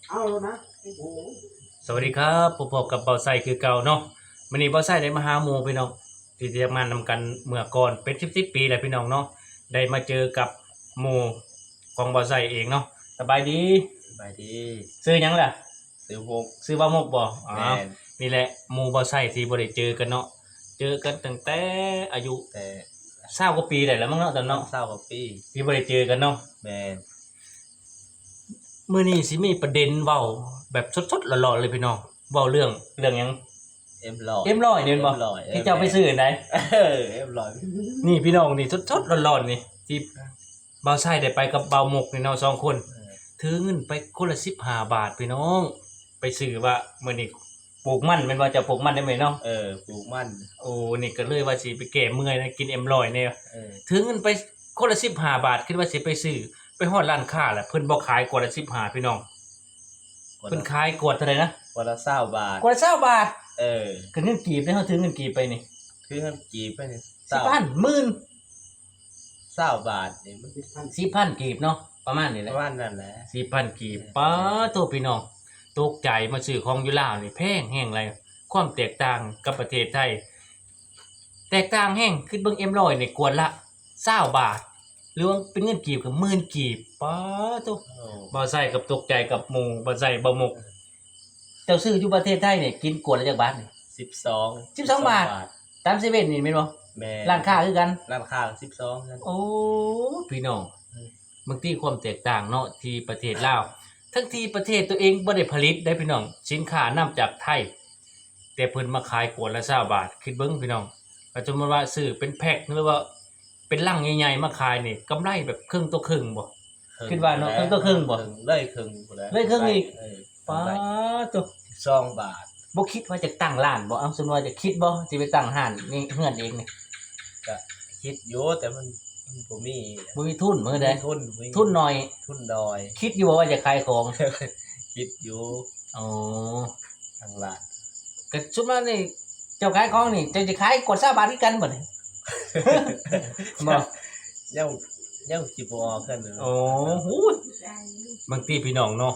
ເອົາແລ້ວນະ ໂອ້ໂຫ ສະຫວັດດີຄັບ ພົບກັບບ່າວໄຊຄືເກົ່າເນາະ. ມື້ນີ້ບ່າວໄຊໄດ້ມາຫາໝູ່ພີ່ນ້ອງ ທີ່ທຳງານນຳກັນເມື່ອກ່ອນເປັນສິບໆປີແລ້ວພີ່ນ້ອງເນາະ. ໄດ້ມາເຈີກັບໝູ່ຂອງບ່າວໄຊເອງເນາະ. ສະບາຍດີ. ສະບາຍດີ. ຊື່ຫຍັງລະ? ຊື່ໝົກ. ຊື່ບ່າວໝົກບໍ? ອໍ ແມ່ນ. ນີ້ແຫຼະໝູ່ບ່າວໄຊທີ່ບໍ່ໄດ້ເຈີກັນເນາະ. ເຈີກັນຕັ້ງແຕ່ອາຍຸ ແຕ່ ຊາວກວ່າປີໄດ້ລະມັ້ງເນາະ ຕອນເນາະ ຊາວກວ່າປີທີ່ບໍ່ໄດ້ເຈີກັນເນາະ. ແມ່ນ. ມື້ນີ້ຊິມີປະເດັນເວົ້າແບບສົດໆຮ້ອນໆເລີຍພີ່ນ້ອງ. ເວົ້າເລື່ອງ ເລື່ອງຫຍັງ? ເອັມຮ້ອຍ ເອັມຮ້ອຍນີ້ແມ່ນບໍ່? ເອັມຮ້ອຍ ທີ່ເຈົ້າໄປຊື້ອັນໃດ? ເອີ ເອັມຮ້ອຍ ນີ້ພີ່ນ້ອງ ນີ້ສົດໆຮ້ອນໆນີ້ ທີ່ບ່າວໄຊໄດ້ໄປກັບບ່າວໝົກນີ້ເນາະ ສອງຄົນ ເອີ ຖືເງິນໄປຄົນລະສິບຫ້າບາດພີ່ນ້ອງ. ໄປຊື້ວ່າ ມື້ນີ້ປູກມັນແມ່ນບໍ່? ເຈົ້າປູກມັນໄດ້ມື້ນີ້ເນາະ? ເອີ ປູກມັນ. ໂອ້ ນີ້ກໍເລີຍວ່າຊິໄປແກ້ເມື່ອຍນະ ກິນເອັມຮ້ອຍແດ່. ເອີ ຖືເງິນໄປຄົນລະສິບຫ້າບາດ ຄິດວ່າຊິໄປຊື້ ໄປຮອດຮ້ານຄ້າລະ ເພິ່ນບໍ່ຂາຍກວ່າລະສິບຫ້າພີ່ນ້ອງ. ເພິ່ນຂາຍກວ່າເທົ່າໃດນະ? ກວ່າລະຊາວບາດ. ກວ່າລະຊາວບາດ. ເອີ ກໍເງິນກີບເດ້ ເຮົາຖືເງິນກີບໄປນີ້ ຖືເງິນກີບໄປນີ້ ສິບພັນ ໝື່ນ ຊາວບາດນີ້ມັນສິບພັນ ສິບພັນກີບເນາະ ປະມານນີ້ແຫຼະ ປະມານນັ້ນແຫຼະ ສິບພັນກີບ. ເອີ ປາໂທ ພີ່ນ້ອງ ຕົກໃຈ ມາຊື້ຂອງຢູ່ລາວນີ້ແພງແຮງຫຼາຍ. ຄວາມແຕກຕ່າງກັບປະເທດໄທ ແຕກຕ່າງແຮງ. ຄິດເບິ່ງເອັມຮ້ອຍນີ້ ກວດລະຊາວບາດ ຫຼືວ່າເປັນເງິນກີບກໍໝື່ນກີບ. ປາໂທ ໂອ້ ບ່າວໄຊກັບຕົກໃຈກັບໝູ່ ບ່າວໄຊ ບ່າວໝົກ. ເຈົ້າຊື້ຢູ່ປະເທດໄທນີ້ ກິນກວດລະຈັກບາດນີ້? ສິບສອງ ສິບສອງບາດ. ຕາມເຊເວັ່ນນີ້ແມ່ນບໍ່? ແມ່ນ. ຮ້ານຄ້າຄືກັນ? ຮ້ານຄ້າສິບສອງຄືກັນ. ໂອ້ ພີ່ນ້ອງ ເບິ່ງຕິຄວາມແຕກຕ່າງເນາະ ທີ່ປະເທດລາວ ທັງທີ່ປະເທດຕົວເອງບໍ່ໄດ້ຜະລິດເດ້ພີ່ນ້ອງ ສິນຄ້ານຳຈາກໄທ ແຕ່ເພິ່ນມາຂາຍກວດລະຊາວບາດ. ຄິດເບິ່ງພີ່ນ້ອງ ຖ້າສົມມຸດວ່າຊື້ເປັນແພັກ ຫຼືວ່າເປັນລັງໃຫຍ່ໆມາຂາຍນີ້ ກຳໄລແບບເຄິ່ງຕໍ່ເຄິ່ງບໍ່? ເຄິ່ງ ຄິດວ່າເນາະ ເຄິ່ງຕໍ່ເຄິ່ງບໍ່? ເຄິ່ງ ເລີຍເຄິ່ງພຸ້ນແຫຼະ ເລີຍເຄິ່ງອີກ. ເອີ ປາໂທ ສິບສອງບາດ. ບໍ່ຄິດວ່າຈະຕັ້ງຮ້ານບໍ່? ເອົາ ສົມມຸດວ່າຈະຄິດບໍ່ ຊິໄປຕັ້ງຮ້ານໃນເຮືອນເອງນີ້? ກະຄິດຢູ່ ແຕ່ມັນ ມັນບໍ່ມີ ບໍ່ມີທຶນ. ບໍ່ມີທຶນ ທຸນໜ້ອຍ ທຸນໜ້ອຍ. ຄິດຢູ່ບໍ່ວ່າຈະຂາຍຂອງ? ຄິດຢູ່. ອໍ ຕັ້ງຮ້ານ ກະຊຸມມານີ້ ເຈົ້າຂາຍຂອງນີ້ ເຈົ້າຈະຂາຍກວດຊາວບາດຄືກັນບໍ່ນີ້? ບໍ່ ຍັງ ຍັງຄິດບໍ່ອອກຄືກັນ. ໂອ້ ຫູ ບາງທີພີ່ນ້ອງເນາະ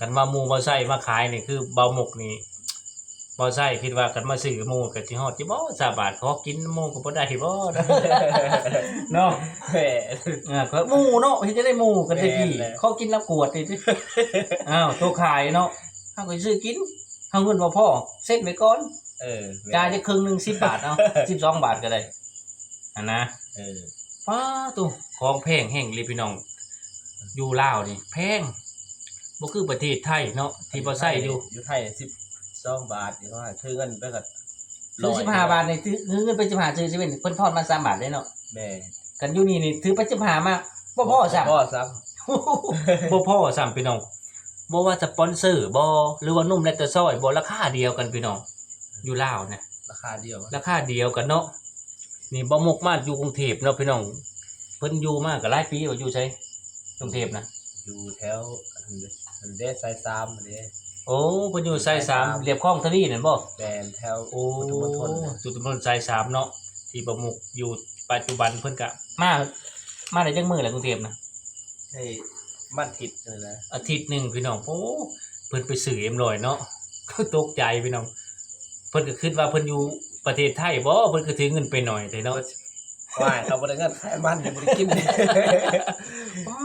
ຄັນວ່າໝູ່ບ່າວໄຊມາຂາຍນີ້ ຄືບ່າວໝົກນີ້ ບ່າວໄຊຄິດວ່າຄັນມາຊື້ໝູ່ກໍຊິຮອດຢູ່ບໍ່ ຊາວບາດ ຂໍກິນໝູ່ກໍບໍ່ໄດ້ບໍ່ເນາະ? ແມ່ນ. ເອີ ກໍໝູ່ເນາະ ເຮັດຈັ່ງໃດໝູ່ກັນແຕ່ກີ້ ແມ່ນແຫຼະ ຂໍກິນລະກວດນີ້ຕິ. ອ້າວ ໂຕຂາຍເນາະ ເຮົາກໍຊື້ກິນ ເຮົາເງິນບໍ່ພໍ ເຊັນໄວ້ກ່ອນ. ເອີ ແມ່ນ. ຈ່າຍຈັກເຄິ່ງໜຶ່ງ ສິບບາດ ເອົາ ສິບສອງບາດກໍໄດ້ຫັ້ນນະ. ເອີ ປາໂທ ຂອງແພງແຮງອີ່ຫຼີພີ່ນ້ອງ ຢູ່ລາວນີ້ແພງ ບໍ່ຄືປະເທດໄທເນາະ ທີ່ບໍ່ໃຊ້ຢູ່ ຢູ່ໄທສິບສອງບາດນີ້ ຖືເງິນໄປກໍ ຖືສິບຫ້າບາດນີ້ ຖືເງິນໄປສິບຫ້າ ຊື້ເຊເວັ່ນ ເພິ່ນທອນມາສາມບາດເດ້ເນາະ. ແມ່ນ. ຄັນຢູ່ນີ້ນີ້ ຖືໄປສິບຫ້າມາ ບໍ່ພໍຊ້ຳ ບໍ່ພໍຊ້ຳ ບໍ່ພໍຊ້ຳພີ່ນ້ອງ. ບໍ່ວ່າສະປອນເຊີບໍ ຫຼືວ່ານົມແລັກຕາຊອຍບໍ ລາຄາດຽວກັນພີ່ນ້ອງ ຢູ່ລາວນະ ລາຄາດຽວ ລາຄາດຽວກັນເນາະ. ນີ້ບ່າວໝົກມາຢູ່ກຸງເທບເນາະພີ່ນ້ອງ ເພິ່ນຢູ່ມາກໍຫຼາຍປີແລ້ວ. ຢູ່ໃສ? ກຸງເທບນະ? ຢູ່ແຖວ ອັນເດ ສາຍສາມເດ. ໂອ້ ເພິ່ນຢູ່ສາຍສາມ ສາຍສາມ ລຽບຄອງທະວີນັ້ນບໍ? ແມ່ນ ແຖວ ໂອ້ ພຸດທະມົນທົນນະ ພຸດທະມົນທົນສາຍສາມເນາະ ທີ່ບ່າວໝົກຢູ່ປັດຈຸບັນ. ເພິ່ນກະມາ ມາໄດ້ຈັກມື້ແລ້ວກຸງເທບນະ? ໄດ້ປະມານອາທິດໜຶ່ງແລ້ວ ອາທິດໜຶ່ງພີ່ນ້ອງ. ໂອ້ ເພິ່ນໄປຊື້ເອັມຮ້ອຍເນາະ ຕົກໃຈພີ່ນ້ອງ ເພິ່ນກໍຄິດວ່າເພິ່ນຢູ່ປະເທດໄທບໍ ເພິ່ນຄືຖືເງິນໄປໜ້ອຍແທ້ເນາະ. ວ່າເຂົາບໍ່ໄດ້ເງິນຂາຍມັນ ຍັງບໍ່ໄດ້ກິນ. ປາ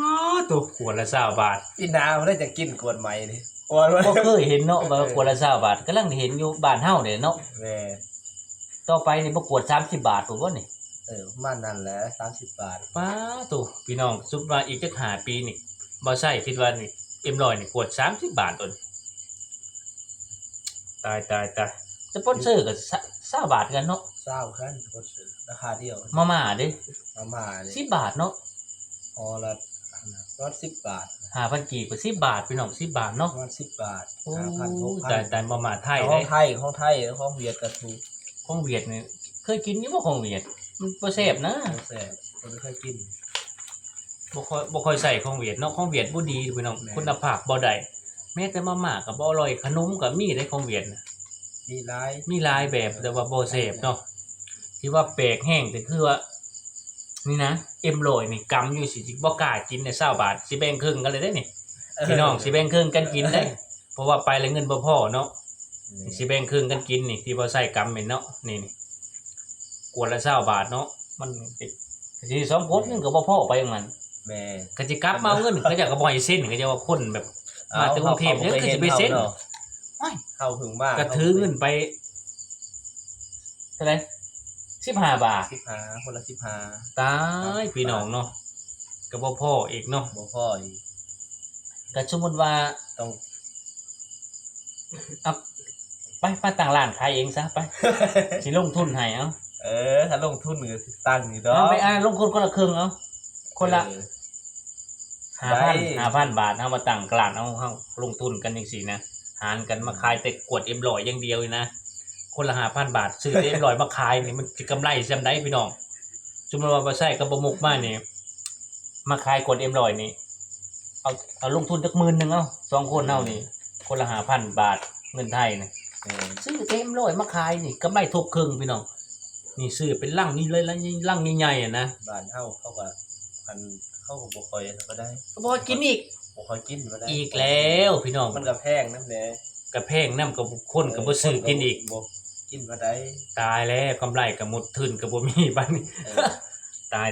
ໂທ ຂວດລະຊາວບາດ ປີໜ້າບໍ່ໄດ້ຈະກິນຂວດໃໝ່ນີ້. ບໍ່ເຄີຍເຫັນເນາະ ວ່າຂວດລະຊາວບາດ ກຳລັງເຫັນຢູ່ບ້ານເຮົານີ້ເນາະ. ແມ່ນ. ຕໍ່ໄປນີ້ບໍ່ກວດສາມສິບບາດພຸ້ນບໍ່ນີ້? ເອີ ປະມານນັ້ນແຫຼະ ສາມສິບບາດ. ປາໂທ ພີ່ນ້ອງ ສົມມຸດວ່າອີກຈັກຫ້າປີນີ້ ບ່າວໄຊຄິດວ່ານີ້ ເອັມຮ້ອຍນີ້ກວດສາມສິບບາດໂລດ. ຕາຍ ຕາຍ ຕາຍ. ສະປອນເຊີກໍ ຊາ- ຊາວບາດຄືກັນເນາະ. ຊາວຄືກັນ ສະປອນເຊີ ລາຄາດຽວ. ມາມ່າເດ້? ມາມ່ານີ້ສິບບາດເນາະ. ອໍ ລະປະມານສິບບາດ ຫ້າພັນກີບກໍສິບບາດ ພີ່ນ້ອງ ສິບບາດເນາະ ປະມານສິບບາດ. ໂອ້ ຫ້າພັນ ຫົກພັນ. ຕາຍ ຕາຍ ມາມ່າໄທເດ້ ຂອງໄທ ຂອງໄທ ຂອງຫວຽດກໍຖືກ. ຂອງຫວຽດນີ້ເຄີຍກິນຢູ່ບໍ່ ຂອງຫວຽດ? ມັນບໍ່ແຊບນະ. ບໍ່ແຊບ ບໍ່ໄດ້ເຄີຍກິນ ບໍ່ຄ່ອຍ ບໍ່ຄ່ອຍໃຊ້ຂອງຫວຽດເນາະ ຂອງຫວຽດບໍ່ດີພີ່ນ້ອງ. ແມ່ນ. ຄຸນນະພາບບໍ່ໄດ້ ແມ້ແຕ່ມາມ່າກໍບໍ່ອະລ່ອຍ ຂະໜົມກໍມີເດ້ຂອງຫວຽດນະ ມີຫຼາຍ ມີຫຼາຍແບບ ແຕ່ວ່າບໍ່ແຊບເນາະ. ທີ່ວ່າແປກແຮງກໍຄືວ່າ ນີ້ນະ ເອັມຮ້ອຍນີ້ກຳຢູ່ ຊິບໍ່ກ້າກິນເດ້ ຊາວບາດ ຊິແບ່ງເຄິ່ງກັນເລີຍເດ້ນີ້. ເອີ ພີ່ນ້ອງ ຊິແບ່ງເຄິ່ງກັນກິນເດ້. ພາະວ່າໄປແລ້ວເງິນບໍ່ພໍເນາະ ແມ່ນ ຊິແບ່ງເຄິ່ງກັນກິນນີ້ ທີ່ບໍ່ໃຊ້ກຳແມ່ນເນາະ ນີ້ ນີ້ ກວດລະຊາວບາດເນາະ ມັນກະຊິສອງຄົນ ແມ່ນ ເງິນກໍບໍ່ພໍໄປຈັ່ງນັ້ນ ແມ່ນ ກໍຊິກັບມາເອົາເງິນ ເຂົາເຈົ້າກໍບໍ່ໃຫ້ເຊັນ ເຂົາເຈົ້າວ່າຄົນແບບ ເອົ້າ ມາແຕ່ກຸງເທບ ເຂົາກໍບໍ່ເຄີຍເຫັນເຮົາເນາະ ໂອ້ຍ ເຮົາເພິ່ງມາ ກະຖືເງິນໄປ ເທົ່າໃດ ສິບຫ້າບາດ ສິບຫ້າ ຄົນລະສິບຫ້າ ຕາຍ ບາດ ພີ່ນ້ອງເນາະ ກໍບໍ່ພໍອີກເນາະ ບໍ່ພໍອີກ ກໍສົມມຸດວ່າ ຕ້ອງ ເອົາ ໄປ ໄປຕັ້ງຮ້ານຂາຍເອງຊະ ໄປ ຊິລົງທຶນໃຫ້ ເອົາ ເອີ ຖ້າລົງທຶນກໍຊິຕັ້ງຢູ່ດອກ ເອົາ ໄປ ອ່າ ລົງທຶນຄົນລະເຄິ່ງ ເອົາ ຄົນລະ ເອີ ຫ້າພັນ ໄດ້ ຫ້າພັນບາດ ເຮົາມາຕັ້ງກະລາດ ເຮົາ ເຮົາລົງທຶນກັນຈັ່ງຊີ້ນະ ຫານກັນມາຂາຍແຕ່ກວດເອັມຮ້ອຍຢ່າງດຽວນີ້ນະ ຄົນລະຫ້າພັນບາດ ຊື້ແຕ່ເອັມຮ້ອຍມາຂາຍນີ້ ມັນຊິກຳໄລສ່ຳໃດພີ່ນ້ອງ? ສົມມຸດວ່າບໍ່ໃຊ້ກັບບໍ່ມຸກມານີ້ ມາຂາຍກວດເອັມຮ້ອຍນີ້ ເອົາ ເອົາລົງທຶນຈັກໝື່ນໜຶ່ງ ເອົາ ສອງຄົນເຮົານີ້ ຄົນລະຫ້າພັນບາດ ເງິນໄທນະ ແມ່ນ ຊື້ແຕ່ເອັມຮ້ອຍມາຂາຍນີ້ ກຳໄລທົບເຄິ່ງພີ່ນ້ອງ ນີ້ຊື້ເປັນລັງນີ້ເລີຍ ລັງໃຫຍ່ໆ ຫັ້ນນະ ບ້ານເຮົາເຂົາກໍ ອັນ ເຂົາກໍບໍ່ຄ່ອຍອັນນັ້ນປານໃດ ກໍບໍ່ຄ່ອຍກິນອີກ ບໍ່ຄ່ອຍກິນປານໃດ ອີກແລ້ວພີ່ນ້ອງ ມັນກໍແພງນຳແຫຼະ ກໍແພງນຳ ກໍຄົນກໍບໍ່ຊື້ກິນອີກ ບໍ່ກິນປານໃດ ຕາຍແລ້ວ ກຳໄລກໍໝົດ ທຶນກໍບໍ່ມີບາດນີ້ ເອີ ຕາຍ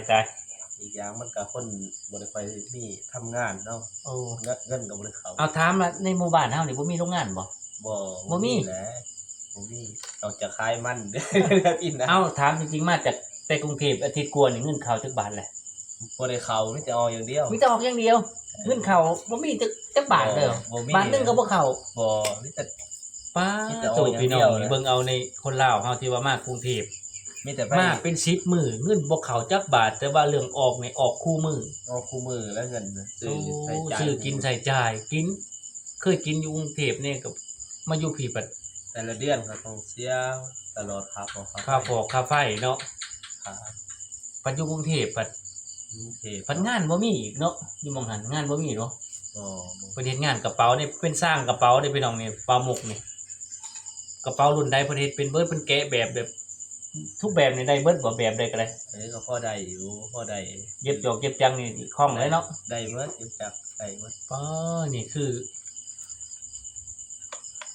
ໆ ອີກຢ່າງມັນກໍຄົນບໍ່ໄດ້ຄ່ອຍມີທຳງານເນາະ ໂອ້ ເງິນ ເງິນກໍບໍ່ໄດ້ເຂົ້າ ເອົາ ຖາມວ່າໃນໝູ່ບ້ານເຮົານີ້ບໍ່ມີໂຮງງານບໍ່? ບໍ່ ບໍ່ມີ ບໍ່ມີແຫຼະ ບໍ່ມີ ນອກຈາກຂາຍມັນ ກິນນະ ເອົາ ຖາມຈິງໆ ມາຈາກແຕ່ກຸງເທບອາທິດກວ່ານີ້ ເງິນເຂົ້າຈັກບາດແຫຼະ? ບໍ່ໄດ້ເຂົ້າ ມີແຕ່ອອກຢ່າງດຽວ ມີແຕ່ອອກຢ່າງດຽວ ເອີ ເງິນເຂົ້າບໍ່ມີຈັກ ຈັກບາດເລີຍ ບໍ່ ບໍ່ມີ ບາດໜຶ່ງກໍບໍ່ເຂົ້າ ບໍ່ ມີແຕ່ ປ້າ ມີແຕ່ອອກຢ່າງດຽວ ໂທ້ ພີ່ນ້ອງ ເບິ່ງເອົາໃນຄົນລາວເຮົາທີ່ວ່າມາກຸງເທບ ມີແຕ່ໄປ ມາເປັນສິບມື້ ເງິນບໍ່ເຂົ້າຈັກບາດ ແຕ່ວ່າເລື່ອງອອກນີ້ອອກຄູ່ມື້ ອອກຄູ່ມື້ແລ້ວເງິນນະ ຊື້ ໂອ້ ໃຊ້ຈ່າຍ ຊື້ກິນໃຊ້ຈ່າຍ ກິນ ເຄີຍກິນຢູ່ກຸງເທບນີ້ ກໍມາຢູ່ພີ້ພັດ ແຕ່ລະເດືອນກໍຕ້ອງເສຍຕະຫຼອດ ຄ່າຟອກ ຄ່າ ຄ່າຟອກຄ່າໄຟເນາະ ຄ່າ ພັດຢູ່ກຸງເທບພັດ ຢູ່ກຸງເທບ ພັດງານບໍ່ມີອີກເນາະ ຢູ່ໝ່ອງຫັ້ນງານບໍ່ມີເນາະ ບໍ່ ບໍ່ ເພິ່ນເຮັດງານກະເປົານີ້ ເປັນຊ່າງກະເປົາເດ້ພີ່ນ້ອງນີ້ ປາໝົກນີ້ ກະເປົາລຸ້ນໃດເພິ່ນເຮັດເປັນເບິດ ເພິ່ນແກະແບບ ແບບທຸກແບບນີ້ໄດ້ເບິດບໍ່? ແບບໃດກໍໄດ້ ເອີ ກໍພໍໄດ້ຢູ່ ພໍໄດ້ ເຢັບຈອກເຢັບຈັກນີ້ຄ່ອງເລີຍເນາະ ໄດ້ເບິດ ເຢັບຈັກໄດ້ເບິດ ປ້າ ນີ້ຄື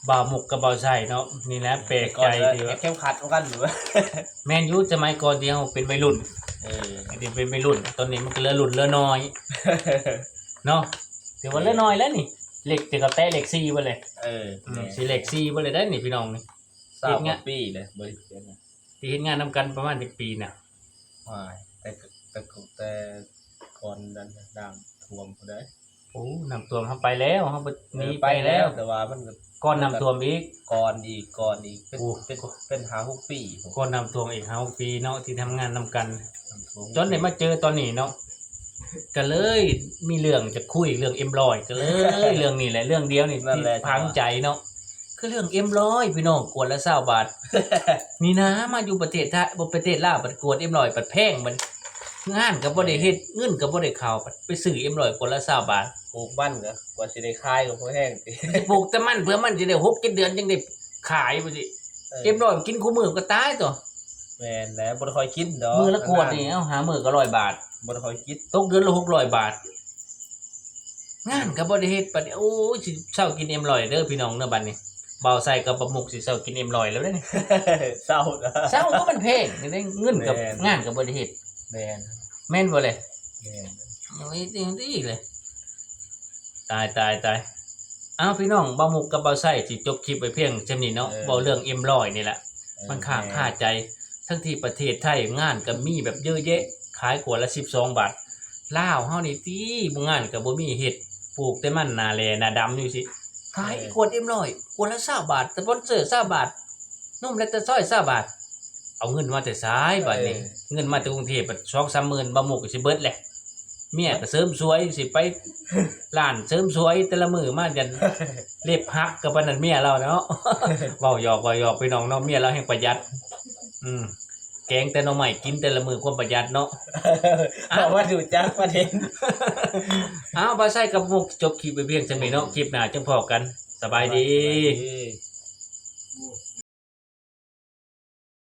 ບ່າວມຸກກັບບ່າວໄຊເນາະ ນີ້ແຫຼະແປກໃຈທີ່ວ່າ ເຂັມຂັດນຳກັນ ແມ່ນຢູ່ ສະໄໝກ່ອນທີ່ເຮົາເປັນໄວລຸ້ນ ເອີ ທີ່ເປັນໄວລຸ້ນ ຕອນນີ້ມັນກໍເຫຼືອລຸ້ນເຫຼືອນ້ອຍເນາະ ຖືວ່າເຫຼືອນ້ອຍແລ້ວນີ້ ເລກ ແຕ່ກໍແຕະເລກສີ່ເບິດເລີຍ ເອີ ອືມ ຊິເລກສີ່ເບິດເລີຍໄດ໋ນີ້ພີ່ນ້ອງນີ້ ຊາວກວ່າປີເລີຍ ບໍ່ໄດ້ເປັນ ທີ່ເຮັດງານນຳກັນປະມານຈັກປີນະ? ໂອ້ຍ ແຕ່ ແຕ່ ແຕ່ກ່ອນນັ້ນນ້ຳຖ້ວມພຸ້ນເດ້ ໂອ້ ນ້ຳຖ້ວມເຮົາໄປແລ້ວ ເຮົາ ເອີ ໜີໄປແລ້ວ ແຕ່ວ່າມັນກໍ ກ່ອນນ້ຳຖ້ວມອີກ ກ່ອນອີກ ກ່ອນອີກ ເປັນ ໂອ້ ເປັນ ເປັນຫ້າຫົກປີພຸ້ນ ກ່ອນນ້ຳຖ້ວມອີກຫ້າຫົກປີເນາະ ທີ່ທຳງານນຳກັນ ນ້ຳຖ້ວມ ຈົນໄດ້ມາເຈີຕອນນີ້ເນາະ ກໍເລີຍມີເລື່ອງຈະຄຸຍເລື່ອງເອັມຮ້ອຍ ກໍເລີຍເລື່ອງນີ້ແຫຼະ ເລື່ອງດຽວນີ້ທີ່ຝັງໃຈເນາະ ຄືເລື່ອງເອັມຮ້ອຍພີ່ນ້ອງ ກວດລະຊາວບາດ ນີ້ນາ ມາຢູ່ປະເທດໄທ ບໍ່ ປະເທດລາວ ບັດກວດເອັມຮ້ອຍບັດແພງ ບັດງານກໍບໍ່ໄດ້ເຮັດ ເງິນກໍບໍ່ໄດ້ເຂົ້າ ບັດໄປຊື້ເອັມຮ້ອຍກວດລະຊາວບາດ ປູກມັນກໍກວ່າຊິໄດ້ຂາຍກໍພໍແຮງຕິ ປູກແຕ່ມັນ ເພື່ອມັນຊິໄດ້ຫົກເຈັດເດືອນຈຶ່ງໄດ້ຂາຍ ບໍ່ຊິ ເອີ ເອັມຮ້ອຍກິນຄູ່ມື້ກໍຕາຍຕົວະ ແມ່ນແຫຼະ ບໍ່ໄດ້ຄ່ອຍກິນດອກ ມື້ລະຂວດນີ້ ເອົາ ຫ້າມື້ກໍຮ້ອຍບາດ ບໍ່ໄດ້ຄ່ອຍກິນ ຕົກເດືອນລະຫົກຮ້ອຍບາດ ງານກໍບໍ່ໄດ້ເຮັດ ບັດນີ້ ໂອ້ຍ ຊິເຊົາກິນເອັມຮ້ອຍເດີພີ່ນ້ອງເດີ ບັດນີ້ ບ່າວໄຊກັບບ່າວມຸກຊິເຊົາກິນເອັມຮ້ອຍແລ້ວເດ້ນີ້ ເຊົາ ເຊົາ ເພາະມັນແພງ ເງິນກໍ ແມ່ນ ງານກໍບໍ່ໄດ້ເຮັດ ແມ່ນ ແມ່ນບໍ່ເລີຍ ແມ່ນ ເຮັດຈັ່ງຊີ້ເລີຍ ຕາຍ ຕາຍ ຕາຍ ເອົ້າ ພີ່ນ້ອງ ບ່າວມຸກກັບບ່າວໄຊຊິຈົບຄລິບໄວ້ພຽງສ່ຳນີ້ເນາະ ເອີ ເວົ້າເລື່ອງເອັມຮ້ອຍນີ້ແຫຼະ ເອີ ມັນຄ້າງຄາໃຈ ແມ່ນ ທັງທີ່ປະເທດໄທງານກໍມີແບບເຍອະແຍະ ຂາຍກວ່າລະສິບສອງບາດ ລາວເຮົານີ້ຕິ ງານກໍບໍ່ມີເຮັດ ປູກແຕ່ມັນໜ້າແຫຼ້ໜ້າດຳຢູ່ຊີ້ ຂາຍ ເອີ ກວດເອັມຮ້ອຍ ກວດລະຊາວບາດ ສະປອນເຊີຊາວບາດ ນົມແລັກຕາຊອຍຊາວບາດ ເອົາເງິນມາແຕ່ໃສບາດນີ້ ເອີ ເງິນມາແຕ່ກຸງເທບ ສອງສາມໝື່ນ ບ່າວມຸກກໍຊິເບິດແຫຼະ ເມຍກໍເສີມສວຍ ຊິໄປຮ້ານເສີມສວຍແຕ່ລະມື້ມາ ຢ້ານເລັບຫັກ ກໍປານນັ້ນເມຍລາວເນາະ ເວົ້າຫຍອກ ເວົ້າຫຍອກ ພີ່ນ້ອງເນາະ ເມຍລາວແຮ່ງປະຢັດ ອືມ ແກງແຕ່ໜໍ່ໄມ້ກິນແຕ່ລະມື້ ຄວາມປະຢັດເນາະ ເອົາ ເວົ້າວ່າຮູ້ຈັກປະເດັນ ເອົາ ບ່າວໄຊກັບມຸກຈົບຄລິບໄວ້ພຽງສ່ຳນີ້ເນາະ ຄລິບໜ້າຈັ່ງພໍ້ກັນ ສະບາຍດີ ສະບາຍດີ.